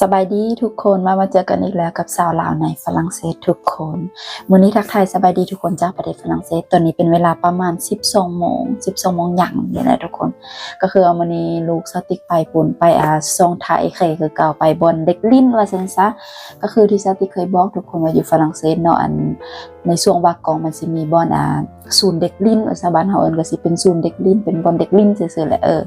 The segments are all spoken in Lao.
ສະບາຍດີທຸກຄົນ ມາ ມາເຈີກັນອີກແລ້ວກັບສາວລາວໃນຝຣັ່ງເສດທຸກຄົນ. ມື້ນີ້ທັກທາຍສະບາຍດີທຸກຄົນຈາກປະເທດຝຣັ່ງເສດ. ຕອນນີ້ເປັນເວລາປະມານສິບສອງໂມງ, ສິບສອງໂມງຫຍັງນີ້ແຫຼະທຸກຄົນ. ກໍຄືວ່າມື້ນີ້ລູກສາວຕິກໄປພຸ້ນ, ໄປ ອາ ຊ່ວງທ່າເອເຄຄືເກົ່າ, ໄປບ່ອນເດັກຫຼິ້ນວ່າຊັ້ນຊະ. ກໍຄືທີ່ສາວຕິກເຄີຍບອກທຸກຄົນວ່າຢູ່ຝຣັ່ງເສດເນາະ, ອັນ ໃນຊ່ວງວາກອງມັນຊິມີບ່ອນ ອາ ສູນເດັກຫຼິ້ນວ່າຊະ, ບ້ານເຮົາເອີ້ນກໍຊິເປັນສູນເດັກຫຼິ້ນ, ເປັນບ່ອນເດັກຫຼິ້ນຊື່ໆແຫຼະ. ເອີ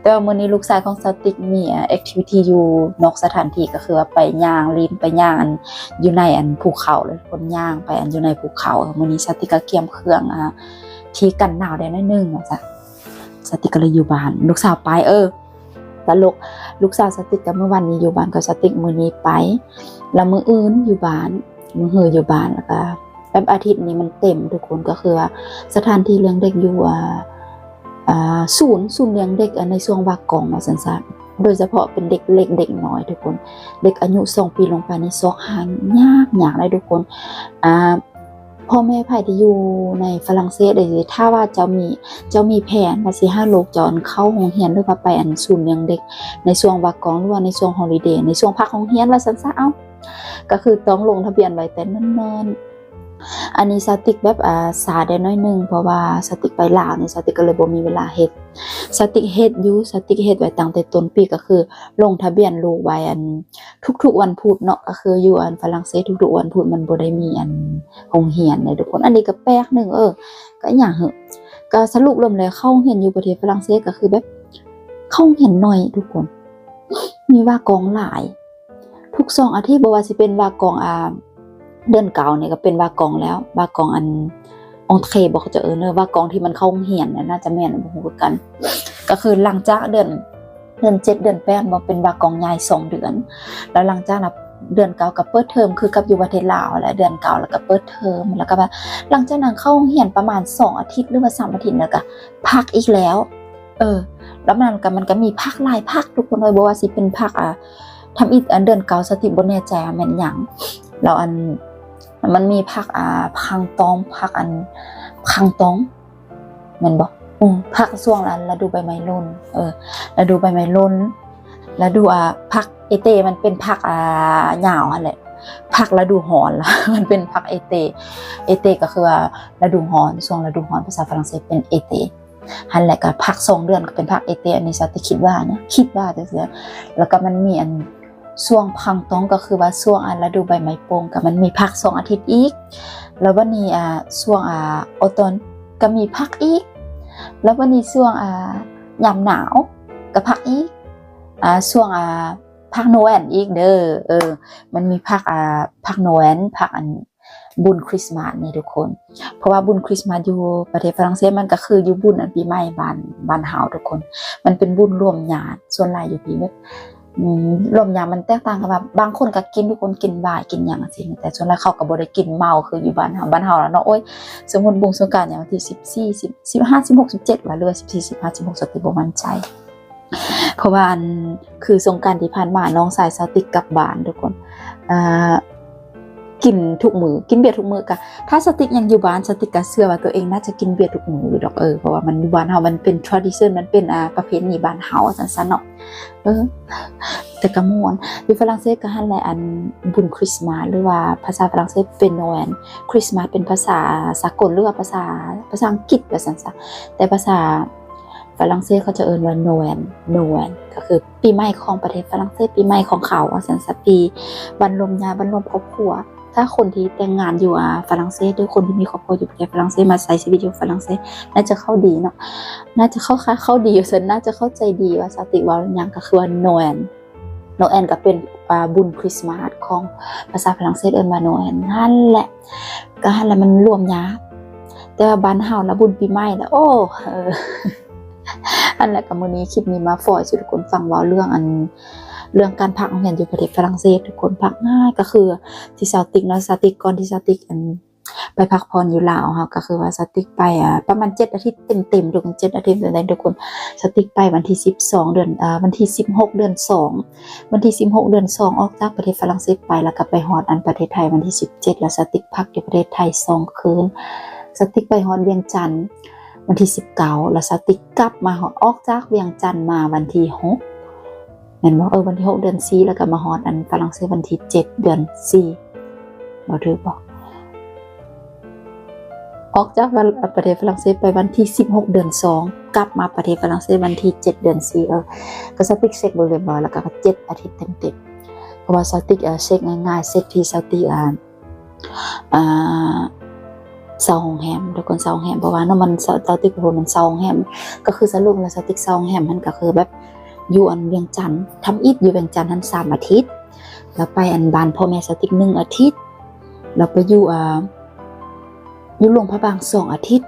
ແຕ່ວ່າມື້ນີ້ລູກຊາຍຂອງສາວຕິກມີ ອາ ແອັກທິວິທີຢູ່ນອກສະຖານທີ່, ກໍຄືວ່າໄປຍ່າງຫຼິ້ນ, ໄປຍ່າງອັນຢູ່ໃນອັນພູເຂົາເລີຍ, ຄົນຍ່າງໄປອັນຢູ່ໃນພູເຂົາ. ມື້ນີ້ສາວຕິກກໍກຽມເຄື່ອງ ອາ ທີ່ກັນໜາວໄດ້ໜ້ອຍໜຶ່ງວ່າຊະ. ສາວຕິກກໍເລີຍຢູ່ບ້ານ, ລູກສາວໄປ ເອີ ຕະຫຼົກ. ລູກສາວສາວຕິກກໍມື້ວານນີ້ຢູ່ບ້ານກັບສາວຕິກ, ມື້ນີ້ໄປ ແລ້ວມື້ອື່ນຢູ່ບ້ານ, ມື້ຮືຢູ່ບ້ານ. ແລ້ວກໍແບບອາທິດນີ້ມັນເຕັມທຸກຄົນ, ກໍຄືວ່າສະຖານທີ່ລ້ຽງເດັກຢູ່ ອາ ອາ ສູນ, ສູນລ້ຽງເດັກ ອາ ໃນຊ່ວງວາກອງວ່າຊັ້ນຊະ, ໂດຍສະເພາະເປັນເດັກເລັກເດັກນ້ອຍທຸກຄົນ. ເດັກອາຍຸສອງປີລົງໄປນີ້ຊອກຫາຍາກໆເລີຍທຸກຄົນ. ອາ ພໍ່ແມ່ໃຜທີ່ຢູ່ໃນຝຣັ່ງເສດເດ, ຖ້າວ່າເຈົ້າມີ, ເຈົ້າມີແຜນວ່າຊິໃຫ້ລູກເຈົ້າເຂົ້າໂຮງຮຽນ ຫຼືວ່າໄປອັນສູນລ້ຽງເດັກໃນຊ່ວງວາກອງ ຫຼືວ່າໃນຊ່ວງຮອລິເດ, ໃນຊ່ວງພັກໂຮງຮຽນວ່າຊັ້ນຊະ, ເອົ້າ ກໍຄືຕ້ອງລົງທະບຽນໄວ້ແຕ່ເນີນໆ. ອັນນີ້ສາວຕິກແບບ ອາ ຊ້າໄດ້ໜ້ອຍໜຶ່ງ, ເພາະວ່າສາວຕິກໄປລາວນີ້ ສາວຕິກກໍເລີຍບໍ່ມີເວລາເຮັດ. ສາວຕິກເຮັດຢູ່, ສາວຕິກເຮັດໄວ້ຕັ້ງແຕ່ຕົ້ນປີ, ກໍຄືລົງທະບຽນລູກໄວ້ອັນທຸກໆວັນພຸດເນາະ, ກໍຄືຢູ່ອັນຝຣັ່ງເສດທຸກໆວັນພຸດມັນບໍ່ໄດ້ມີອັນໂຮງຮຽນເດ້ທຸກຄົນ. ອັນນີ້ກໍແປກໜຶ່ງ, ເອີ ກໍອີຫຍັງຫື ກໍສະຫຼຸບລວມແລ້ວເຂົ້າໂຮງຮຽນຢູ່ປະເທດຝຣັ່ງເສດກໍຄືແບບເຂົ້າໂຮງຮຽນໜ້ອຍທຸກຄົນ, ມີວາກອງຫຼາຍ. ທຸກສອງອາທິດ, ບໍ່ວ່າຊິເປັນວາກອງ ອາ ເດືອນເກົ້ານີ້ກໍເປັນວາກອງແລ້ວ, ວາກອງອັນ entrée ບໍ່ ເຂົາເຈົ້າເອີ້ນ, ວາກອງທີ່ມັນເຂົ້າໂຮງຮຽນນະ, ໜ້າຈະແມ່ນ, ບໍ່ຮູ້ຄືກັນ. ກໍຄືຫຼັງຈາກເດືອນ ເດືອນເຈັດ ເດືອນແປດ ບໍ່ ເປັນວາກອງໃຫຍ່ສອງເດືອນ, ແລ້ວຫຼັງຈາກນັ້ນເດືອນເກົ້າກໍເປີດເທີມ ຄືກັບຢູ່ປະເທດລາວແຫຼະ, ເດືອນເກົ້າແລ້ວກໍເປີດເທີມ, ແລ້ວກໍວ່າຫຼັງຈາກນັ້ນເຂົ້າໂຮງຮຽນປະມານສອງອາທິດ ຫຼືວ່າສາມອາທິດ ແລ້ວກໍພັກອີກແລ້ວ. ເອີ ແລ້ວມັນກໍ ມັນກໍມີພັກຫຼາຍພັກທຸກຄົນເອີຍ, ບໍ່ວ່າຊິເປັນພັກ ອາ ທຳອິດ ອັນເດືອນເກົ້າ ສາວຕິກບໍ່ແນ່ໃຈວ່າແມ່ນຫຍັງ, ແລ້ວອັນ ມັນມີພັກ ອາ ພັກຕອງ ພັກອັນ ພັກຕອງ ແມ່ນບໍ່? ອື ພັກຊ່ວງລະດູໃບໄມ້ຫຼົ່ນ, ເອີ ລະດູໃບໄມ້ຫຼົ່ນ, ລະດູ ອາ ພັກເອເຕ ມັນເປັນພັກ ອາ ຍາວຫັ້ນແຫຼະ, ພັກລະດູຮ້ອນລະ ມັນເປັນພັກເອເຕ. ເອເຕກໍຄືວ່າລະດູຮ້ອນ, ຊ່ວງລະດູຮ້ອນພາສາຝຣັ່ງເສດເປັນເອເຕ. ຫັ້ນແຫຼະ ກໍພັກສອງເດືອນກໍເປັນພັກເອເຕ, ອັນນີ້ສາວຕິກຄິດວ່ານະ, ຄິດວ່າຈັ່ງຊີ້. ແລ້ວກໍມັນມີອັນ ຊ່ວງພັກຕອງ ກໍຄືວ່າຊ່ວງອັນລະດູໃບໄມ້ໂປ່ງ ກໍມັນມີພັກສອງອາທິດອີກ, ແລ້ວບັດນີ້ ອາ ຊ່ວງ ອາ automne ກໍມີພັກອີກ, ແລ້ວບັດນີ້ຊ່ວງ ອາ ຍາມໜາວກໍພັກອີກ, ອາ ຊ່ວງ ອາ ພັກໂນແອນອີກເດີ. ເອີ ມັນມີພັກ ອາ ພັກໂນແອນ, ພັກອັນ ບຸນຄຣິສມາດນີ້ທຸກຄົນ, ເພາະວ່າບຸນຄຣິສມາດຢູ່ປະເທດຝຣັ່ງເສດ ມັນກໍຄືຢູ່ບຸນອັນປີໃໝ່ບ້ານ ບ້ານເຮົາທຸກຄົນ, ມັນເປັນບຸນລວມຍາດ. ສ່ວນຫຼາຍຢູ່ພີ້ແບບ ອືມ ລວມຍາດມັນແຕກຕ່າງກັນວ່າ ບາງຄົນກໍກິນ ທຸກຄົນກິນຫວາຍກິນຫຍັງຈັ່ງຊີ້, ແຕ່ສ່ວນຫຼາຍເຂົາກໍບໍ່ໄດ້ກິນເມົາຄືຢູ່ບ້ານເຮົາ, ບ້ານເຮົາລະເນາະ. ໂອ້ຍ ສົມມຸດບຸນສົງການຫຍັງວັນທີສິບສີ່ ສິບ ສິບຫ້າ ສິບຫົກ ສິບເຈັດ ວ່າ ຫຼືວ່າ ສິບສີ່ ສິບຫ້າ ສິບຫົກ ສາວຕິກບໍ່ໝັ້ນໃຈ. ເພາະວ່າອັນ ຄືສົງການທີ່ຜ່ານມາ ນ້ອງຊາຍສາວຕິກກັບບ້ານທຸກຄົນ ອາ ກິນທຸກມື້ ກິນເບຍທຸກມື້. ກະຖ້າສາວຕິກຍັງຢູ່ບ້ານ ສາວຕິກກະເຊື່ອວ່າຕົວເອງໜ້າຈະກິນເບຍທຸກມື້ຢູ່ດອກ. ເອີ ເພາະວ່າມັນ ຢູ່ບ້ານເຮົາມັນເປັນ tradition ມັນເປັນ ອາ ປະເພນີບ້ານເຮົາ ວ່າຊັ້ນຊະເນາະ. ເອີ ແຕ່ກະມ່ວນ. ຢູ່ຝຣັ່ງເສດກະຫັ້ນແຫຼະ ອັນ ບຸນຄຣິສມາດ ຫຼືວ່າພາສາຝຣັ່ງເສດເປັນໂນແອນ, ຄຣິສມາດເປັນພາສາສາກົນ ຫຼືວ່າພາສາ ພາສາອັງກິດວ່າຊັ້ນຊະ, ແຕ່ພາສາ ຝຣັ່ງເສດເຂົາຈະເອີ້ນວ່າໂນແອນ, ໂນແອນ ກໍຄືປີໃໝ່ຂອງປະເທດຝຣັ່ງເສດ, ປີໃໝ່ຂອງເຂົາວ່າຊັ້ນຊະ, ປີວັນລວມຍາດ ວັນລວມຄອບຄົວ. ຖ້າຄົນທີ່ແຕ່ງງານຢູ່ ອາ ຝຣັ່ງເສດ ຫຼືຄົນທີ່ມີຄອບຄົວຢູ່ປະເທດຝຣັ່ງເສດ ມາໃຊ້ຊີວິດຢູ່ຝຣັ່ງເສດ ໜ້າຈະເຂົ້າດີເນາະ, ໜ້າຈະເຂົ້າຄາເຂົ້າດີວ່າຊັ້ນ, ໜ້າຈະເຂົ້າໃຈດີວ່າສາວຕິກເວົ້າຫຍັງ ກໍຄືວ່າໂນແອນ. ໂນແອນກໍເປັນ ອາ ບຸນຄຣິສມາດຂອງພາສາຝຣັ່ງເສດເອີ້ນວ່າໂນແອນ. ຫັ້ນແຫຼະ ກໍຫັ້ນແຫຼະ ມັນລວມຍາດ. ແຕ່ວ່າບ້ານເຮົາລະບຸນປີໃໝ່ລະ ໂອ້ ເອີ ຫັ້ນແຫຼະ. ກໍມື້ນີ້ຄລິບນີ້ມາຝອຍສູ່ທຸກຄົນຟັງ ເວົ້າເລື່ອງອັນ ເລື່ອງການພັກໂຮງຮຽນຢູ່ປະເທດຝຣັ່ງເສດ. ທຸກຄົນ ພັກງ່າຍ ກໍຄືທີ່ສາວຕິກເນາະ, ສາວຕິກ ກ່ອນທີ່ສາວຕິກ ອັນ ໄປພັກຜ່ອນຢູ່ລາວ ເຮົາກໍຄືວ່າສາວຕິກໄປ ອາ ປະມານເຈັດອາທິດເຕັມໆ ທຸກຄົນ, ເຈັດອາທິດເຕັມໆ ທຸກຄົນ. ສາວຕິກໄປວັນທີສິບສອງ ເດືອນ ອາ ວັນທີສິບຫົກ ເດືອນສອງ, ວັນທີສິບຫົກ ເດືອນສອງ ອອກຈາກປະເທດຝຣັ່ງເສດໄປ ແລ້ວກໍໄປຮອດອັນປະເທດໄທວັນທີສິບເຈັດ ແລ້ວສາວຕິກພັກຢູ່ປະເທດໄທສອງຄືນ. ສາວຕິກໄປຮອດວຽງຈັນວັນທີສິບເກົ້າ ແລ້ວສາວຕິກກັບມາ ອອກຈາກວຽງຈັນມາວັນທີຫົກ ແ ແມ່ນບໍ່? ເອີ ວັນທີຫົກເດືອນສີ່ ແລ້ວກໍມາຮອດອັນຝຣັ່ງເສດວັນທີເຈັດເດືອນສີ່ ບໍ່ຖືກບໍ່? ອອກຈາກປະເທດຝຣັ່ງເສດໄປວັນທີສິບຫົກເດືອນສອງ ກັບມາປະເທດຝຣັ່ງເສດວັນທີເຈັດເດືອນສີ່ ເອີ ກໍສາວຕິກເຊັກເບິ່ງລຽບຮ້ອຍ ແລ້ວກໍເຈັດອາທິດເຕັມໆ ເພາະວ່າສາວຕິກ ເອີ ເຊັກງ່າຍໆ ເຊັກທີ່ສາວຕິກ ອ່າ ອ່າ ເຊົ່າໂຮງແຮມ ທຸກຄົນ ເຊົ່າໂຮງແຮມ ເພາະວ່າເນາະ ມັນ ສາວຕິກເພິ່ນມັນເຊົ່າໂຮງແຮມ ກໍຄືສະຫຼຸບແລ້ວສາວຕິກເຊົ່າໂຮງແຮມຫັ້ນ ກໍຄືແບບຢູ່ອັນວຽງຈັນ ທຳອິດຢູ່ວຽງຈັນຫັ້ນສາມອາທິດ ແລ້ວໄປອັນບ້ານພໍ່ແມ່ສາວຕິກໜຶ່ງອາທິດ ແລ້ວໄປຢູ່ ອ່າ ຢູ່ຫຼວງພະບາງສອງອາທິດ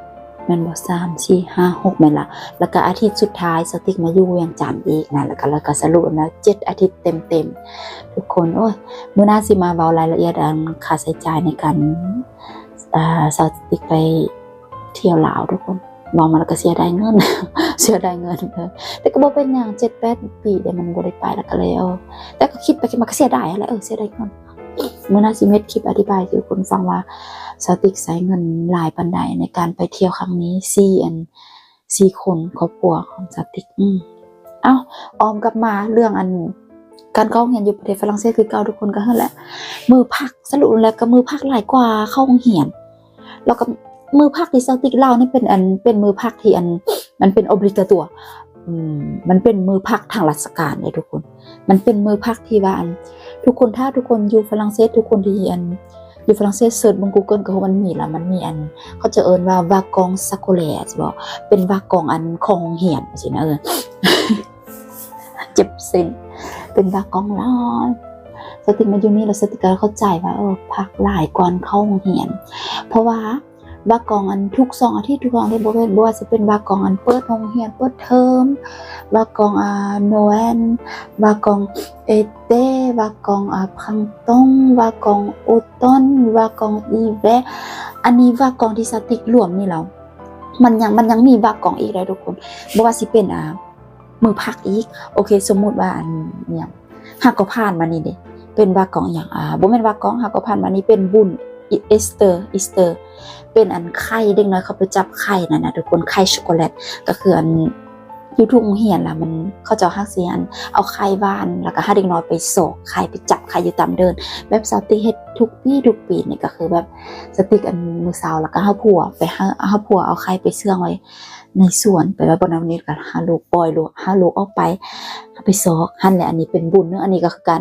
ແມ່ນບໍ່? ສາມ ສີ່ ຫ້າ ຫົກ ແມ່ນລະ ແລ້ວກະອາທິດສຸດທ້າຍສາວຕິກມາຢູ່ວຽງຈັນອີກນະ ແລ້ວກະ ແລ້ວກະສະຫຼຸບແລ້ວເຈັດອາທິດເຕັມໆ ທຸກຄົນ. ໂອ້ຍ ມື້ໜ້າຊິມາເວົ້າລາຍລະອຽດອັນຄ່າໃຊ້ຈ່າຍໃນການ ອ່າ ສາວຕິກໄປທ່ຽວລາວ ທຸກຄົນ. ເວົ້າມາແລ້ວກໍເສຍດາຍເງິນ ເສຍດາຍເງິນ ເອີ ແຕ່ກໍບໍ່ເປັນຫຍັງ ເຈັດແປດປີແລ້ວມັນບໍ່ໄດ້ໄປ ແລ້ວກໍເລີຍ ເອີ ແຕ່ກໍຄິດໄປຄິດມາກໍເສຍດາຍຫັ້ນແຫຼະ ເອີ ເສຍດາຍເງິນ. ມື້ໜ້າຊິເຮັດຄລິບອະທິບາຍໃຫ້ທຸກຄົນຟັງວ່າ ສາວຕິກໃຊ້ເງິນຫຼາຍປານໃດໃນການໄປທ່ຽວຄັ້ງນີ້ ສີ່ ອັນ ສີ່ຄົນ ຄອບຄົວຂອງສາວຕິກ. ອືມ ເອົ້າ ອ້ອມກັບມາເລື່ອງອັນ ການເຂົ້າໂຮງຮຽນຢູ່ປະເທດຝຣັ່ງເສດຄືເກົ່າ ທຸກຄົນກໍຫັ້ນແຫຼະ ມື້ພັກ ສະຫຼຸບແລ້ວກໍມື້ພັກຫຼາຍກວ່າເຂົ້າໂຮງຮຽນ ແລ້ວກໍມື້ພັກທີ່ສາວຕິກເລົ່ານີ້ເປັນອັນ ເປັນມື້ພັກທີ່ອັນ ມັນເປັນ obligatoire ອືມ ມັນເປັນມື້ພັກທາງລາຊະການເດ້ທຸກຄົນ. ມັນເປັນມື້ພັກທີ່ວ່າອັນ ທຸກຄົນ ຖ້າທຸກຄົນຢູ່ຝຣັ່ງເສດ ທຸກຄົນທີ່ອັນ ຢູ່ຝຣັ່ງເສດເສີດເບິ່ງ Google ກໍຮູ້ ມັນມີລະ ມັນມີອັນ ເຂົາຈະເອີ້ນວ່າ vacances scolaires ຊິບອກ ເປັນ vacances ອັນຂອງໂຮງຮຽນ ຈັ່ງຊີ້ນະ ເອີ ເຈັບເສັ້ນ ເປັນ vacances ຫຼາຍ. ສາວຕິກມາຢູ່ນີ້ແລ້ວ ສາວຕິກກໍເຂົ້າໃຈວ່າ ເອີ ພັກຫຼາຍກ່ອນເຂົ້າໂຮງຮຽນ ເພາະວ່າ vacances ອັນທຸກສອງອາທິດ ທຸກສອງອາທິດ ບໍ່ແມ່ນ ບໍ່ວ່າຊິເປັນ vacances ອັນເປີດໂຮງຮຽນເປີດເທີມ vacances ອ່າ Noël vacances été vacances ອ່າ printemps vacances automne vacances hiver ອັນນີ້ vacances ທີ່ສາວຕິກລວມນີ້ແລ້ວ ມັນຍັງ ມັນຍັງມີ vacances ອີກໄດ໋ທຸກຄົນ ບໍ່ວ່າຊິເປັນ ອ່າ ມື້ພັກອີກ. ໂອເຄ ສົມມຸດວ່າອັນຫຍັງ ເຮົາກໍຜ່ານມານີ້ເດ້ ເປັນ vacances ຫຍັງ ອ່າ ບໍ່ແມ່ນ vacances ເຮົາກໍຜ່ານມານີ້ເປັນບຸນ Easter Easter ເປັນອັນໄຂ່ ເດັກນ້ອຍເຂົາໄປຈັບໄຂ່ນັ້ນນະທຸກຄົນ ໄຂ່ຊັອກໂກແລັດ ກໍຄືອັນ ຢູ່ທຸກໂຮງຮຽນລະ ມັນ ເຂົາເຈົ້າຮັກຊິອັນ ເອົາໄຂ່ຫວ່ານ ແລ້ວກໍໃຫ້ເດັກນ້ອຍໄປຊອກໄຂ່ ໄປຈັບໄຂ່ຢູ່ຕາມເດີ່ນ ແບບສາວຕິກເຮັດທຸກປີ ທຸກປີນີ້ ກໍຄືແບບສາວຕິກອັນ ມື້ເຊົ້າ ແລ້ວກໍເຮົາຜົວໄປ ເຮົາ ເຮົາຜົວເອົາໄຂ່ໄປເຊື່ອງໄວ້ໃນສວນ ໄປໄວ້ບ່ອນນັ້ນນີ້ ກໍຫາລູກ ປ່ອຍລູກ ຫາລູກອອກໄປ ເຮົາໄປຊອກຫັ້ນແຫຼະ. ອັນນີ້ເປັນບຸນເນາະ ອັນນີ້ກໍຄືກັນ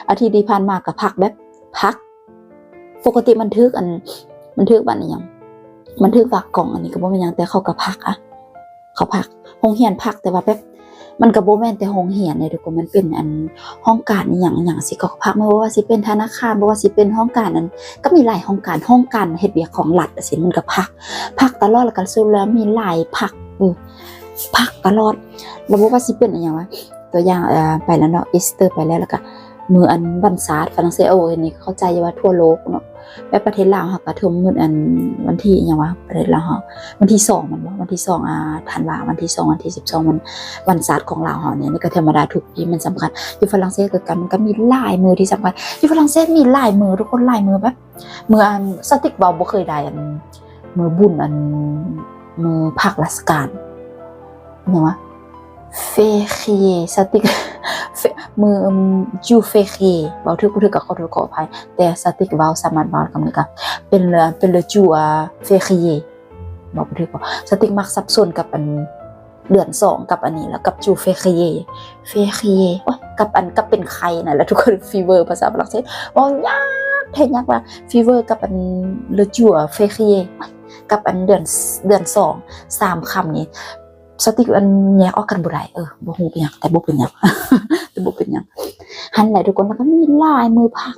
ອາທິດທີ່ຜ່ານມາກໍພັກ ແບບພັກ ປົກກະຕິມັນຖືກອັນ ມັນຖືກບັດອີ່ຫຍັງ ມັນຖືກ vacances ອັນນີ້ກໍບໍ່ແມ່ນຫຍັງ ແຕ່ເຂົາກໍພັກ ອ່ະ ເຂົາພັກ ໂຮງຮຽນພັກ ແຕ່ວ່າແບບ ມັນກໍບໍ່ແມ່ນແຕ່ໂຮງຮຽນເດ້ທຸກຄົນ ມັນເປັນອັນຫ້ອງການອີ່ຫຍັງອີ່ຫຍັງຊີ້ ເຂົາກໍພັກ ບໍ່ວ່າຊິເປັນທະນາຄານ ບໍ່ວ່າຊິເປັນຫ້ອງການອັນ ກໍມີຫຼາຍຫ້ອງການ ຫ້ອງການເຮັດວຽກຂອງລັດຈັ່ງຊີ້ ມັນກໍພັກ ພັກຕະຫຼອດ ແລ້ວກໍສຸດແລ້ວມີຫຼາຍພັກ ເອີ ພັກຕະຫຼອດ ແລ້ວບໍ່ວ່າຊິເປັນອີ່ຫຍັງວະ ຕົວຢ່າງ ເອີ ໄປແລ້ວເນາະ Easter ໄປແລ້ວ ແລ້ວກະມື້ອັນວັນຊາດຝຣັ່ງເສດ ໂອ້ ອັນນີ້ເຂົ້າໃຈຢູ່ວ່າທົ່ວໂລກເນາະ ແບບປະເທດລາວເຮົາກະຖືກມື້ອັນ ວັນທີຫຍັງວະ ປະເທດລາວເຮົາ ວັນທີສອງແມ່ນບໍ່ ວັນທີສອງ ອ່າ ທັນວາ ວັນທີສອງ ວັນທີສິບສອງ ມັນວັນຊາດຂອງລາວເຮົານີ້ ນີ້ກະທຳມະດາທຸກປີ ມັນສຳຄັນ ຢູ່ຝຣັ່ງເສດຄືກັນ ມັນກະມີຫຼາຍມື້ທີ່ສຳຄັນ ຢູ່ຝຣັ່ງເສດມີຫຼາຍມື້ທຸກຄົນ ຫຼາຍມື້ແບບ ມື້ອັນ ສາວຕິກເວົ້າບໍ່ເຄີຍໄດ້ອັນ ມື້ບຸນອັນ ມື້ພັກລາຊະການ ຫຍັງວະ férié ສາວຕິກ ເຟ- ມື້ jour férié ເວົ້າຖືກບໍ່ຖືກກໍຂໍໂທດຂໍອະໄພ ແຕ່ສາວຕິກເວົ້າ ສາມາດເວົ້າຄຳນີ້ກໍເປັນ ເປັນ le jour férié ເວົ້າບໍ່ຖືກບໍ່ ສາວຕິກມັກສັບສົນກັບອັນ ເດືອນສອງກັບອັນນີ້ ແລ້ວກັບ jour férié férié ໂອ້ຍ ກັບອັນ ກັບເປັນໄຂ້ນັ້ນແຫຼະທຸກຄົນ fever ພາສາຝຣັ່ງເສດ ເວົ້າຍາກແທ້ຍາກວ່າ fever ກັບອັນ le jour férié ກັບອັນເດືອນ ເດືອນສອງ ສາມຄຳນີ້ ສາວຕິກອັນແຍກອອກກັນບໍ່ໄດ້ ເອີ ບໍ່ຮູ້ເປັນຫຍັງ ແຕ່ບໍ່ເປັນຫຍັງ ແຕ່ບໍ່ເປັນຫຍັງ ຫັ້ນແຫຼະທຸກຄົນ ແລ້ວກໍມີຫຼາຍມື້ພັກ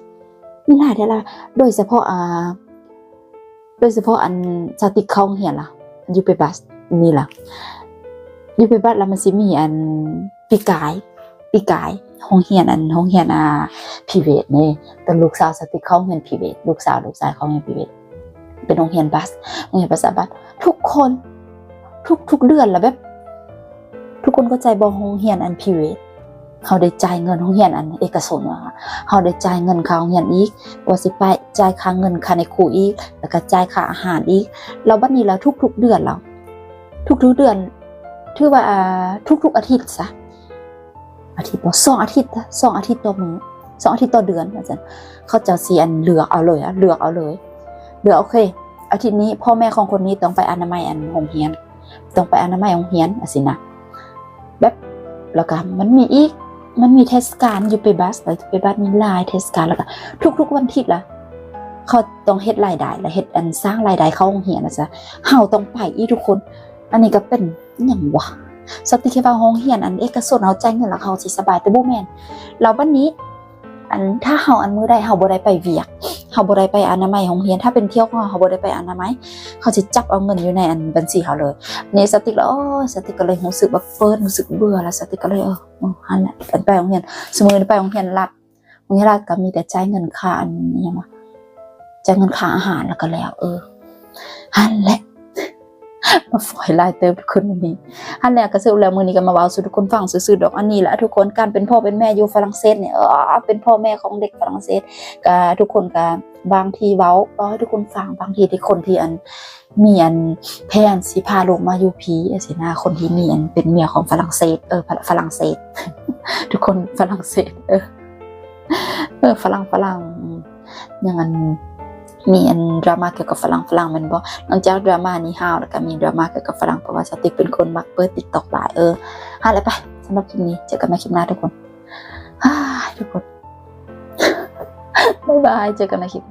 ມີຫຼາຍແທ້ລະ ໂດຍສະເພາະ ອ່າ ໂດຍສະເພາະອັນສາວຕິກເຂົ້າໂຮງຮຽນລະ ຢູ່ໄປບັດນີ້ລະ ຢູ່ໄປບັດລະ ມັນຊິມີອັນ ປີກາຍ ປີກາຍ ໂຮງຮຽນອັນ ໂຮງຮຽນ ອ່າ privé ເດ້ ແຕ່ລູກສາວສາວຕິກເຂົ້າໂຮງຮຽນ privé ລູກສາວ ລູກຊາຍເຂົ້າໂຮງຮຽນ privé ເປັນໂຮງຮຽນບັດ ໂຮງຮຽນພາສາບັດ ທຸກຄົນ ທຸກໆເດືອນລະ ແບບ ທຸກຄົນເຂົ້າໃຈບໍ່ ໂຮງຮຽນອັນ private ເຮົາໄດ້ຈ່າຍເງິນໂຮງຮຽນອັນເອກະຊົນວ່າ ເຮົາໄດ້ຈ່າຍເງິນຄ່າໂຮງຮຽນອີກ ບໍ່ວ່າຊິໄປຈ່າຍຄ່າເງິນຄ່ານາຍຄູອີກ ແລ້ວກໍຈ່າຍຄ່າອາຫານອີກ ແລ້ວບັດນີ້ລະ ທຸກໆເດືອນລະ ທຸກໆເດືອນ ຖືວ່າ ອ່າ ທຸກໆອາທິດຊະ ອາທິດບໍ່ ສອງອາທິດ ສອງອາທິດຕໍ່ມື້ ສອງອາທິດຕໍ່ເດືອນວ່າຊັ້ນ ເຂົາເຈົ້າຊິອັນເລືອກເອົາເລີຍ ເລືອກເອົາເລີຍ ເລືອກ ໂອເຄ ອາທິດນີ້ພໍ່ແມ່ຂອງຄົນນີ້ຕ້ອງໄປອະນາໄມອັນໂຮງຮຽນ ຕ້ອງໄປອະນາໄມໂຮງຮຽນຈັ່ງຊີ້ນະ ແບບ ແລ້ວກໍມັນມີອີກ ມັນມີເທດສະການຢູ່ເປບັສ ແລ້ວເປບັສມີຫຼາຍເທດສະການ ແລ້ວກໍທຸກໆວັນທິດລະ ເຂົາຕ້ອງເຮັດລາຍໄດ້ ແລ້ວເຮັດອັນສ້າງລາຍໄດ້ເຂົ້າໂຮງຮຽນລະຊະ ເຮົາຕ້ອງໄປອີກທຸກຄົນ ອັນນີ້ກໍເປັນຫຍັງວະ ສະຕິກແຄ່ວ່າໂຮງຮຽນອັນເອກະຊົນເຮົາຈ່າຍເງິນແລ້ວເຮົາຊິສະບາຍ ແຕ່ບໍ່ແມ່ນ ແລ້ວບັດນີ້ ອັນ ຖ້າເຮົາອັນມື້ໃດເຮົາບໍ່ໄດ້ໄປວຽກ ເຮົາບໍ່ໄດ້ໄປອະນາໄມໂຮງຮຽນ ຖ້າເປັນທ່ຽວຂອງເຮົາ ເຮົາບໍ່ໄດ້ໄປອະນາໄມ ເຂົາຊິຈັບເອົາເງິນຢູ່ໃນອັນບັນຊີເຮົາເລີຍ ນີ້ສະຕິກລະ ໂອ້ຍ ສະຕິກກໍເລີຍຮູ້ສຶກແບບເປິດ ຮູ້ສຶກເບື່ອລະ ສະຕິກກໍເລີຍ ເອີ ເອີ ຫັ້ນແຫຼະ ໄປໂຮງຮຽນ ຊຸມື້ນີ້ໄປໂຮງຮຽນລັດ ໂຮງຮຽນລັດກໍມີແຕ່ຈ່າຍເງິນຄ່າອັນ ອີຫຍັງວະ ຈ່າຍເງິນຄ່າອາຫານ ແລ້ວກໍແລ້ວ ເອີ ຫັ້ນແຫຼະ ມາຟອຍຫຼາຍເຕີບທຸກຄົນມື້ນີ້ ຫັ້ນແຫຼະ ກໍສະຫຼຸບແລ້ວມື້ນີ້ກໍມາເວົ້າສູ່ທຸກຄົນຟັງຊື່ໆດອກ ອັນນີ້ແຫຼະທຸກຄົນ ການເປັນພໍ່ເປັນແມ່ຢູ່ຝຣັ່ງເສດນີ້ ເອີ ເປັນພໍ່ແມ່ຂອງເດັກຝຣັ່ງເສດ ກໍທຸກຄົນກໍບາງທີເວົ້າ ເວົ້າໃຫ້ທຸກຄົນຟັງ ບາງທີທີ່ຄົນທີ່ອັນ ມີອັນແຜນຊິພາລູກມາຢູ່ພີ້ຈັ່ງຊີ້ນະ ຄົນທີ່ມີອັນເປັນເມຍຂອງຝຣັ່ງເສດ ເອີ ຝຣັ່ງເສດ ທຸກຄົນຝຣັ່ງເສດ ເອີ ເອີ ຝຣັ່ງ ຝຣັ່ງ ຍັງອັນ ມີອັນດຣາມາກ່ຽວກັບຝຣັ່ງ ຝຣັ່ງແມ່ນບໍ່? ນອກຈາກດຣາມານີ້ຫ້າວ ແລ້ວກໍມີດຣາມາກ່ຽວກັບຝຣັ່ງ ເພາະວ່າສະຕິກເປັນຄົນມັກເປີດຕິກຕັອກຫຼາຍ ເອີ ຫັ້ນແຫຼະ ໄປ ສຳລັບຄລິບນີ້ ເຈີກັນໃນຄລິບໜ້າທຸກຄົນ ອ້າຍ ທຸກຄົນ ບາຍບາຍ ເຈີກັນໃນຄລິບ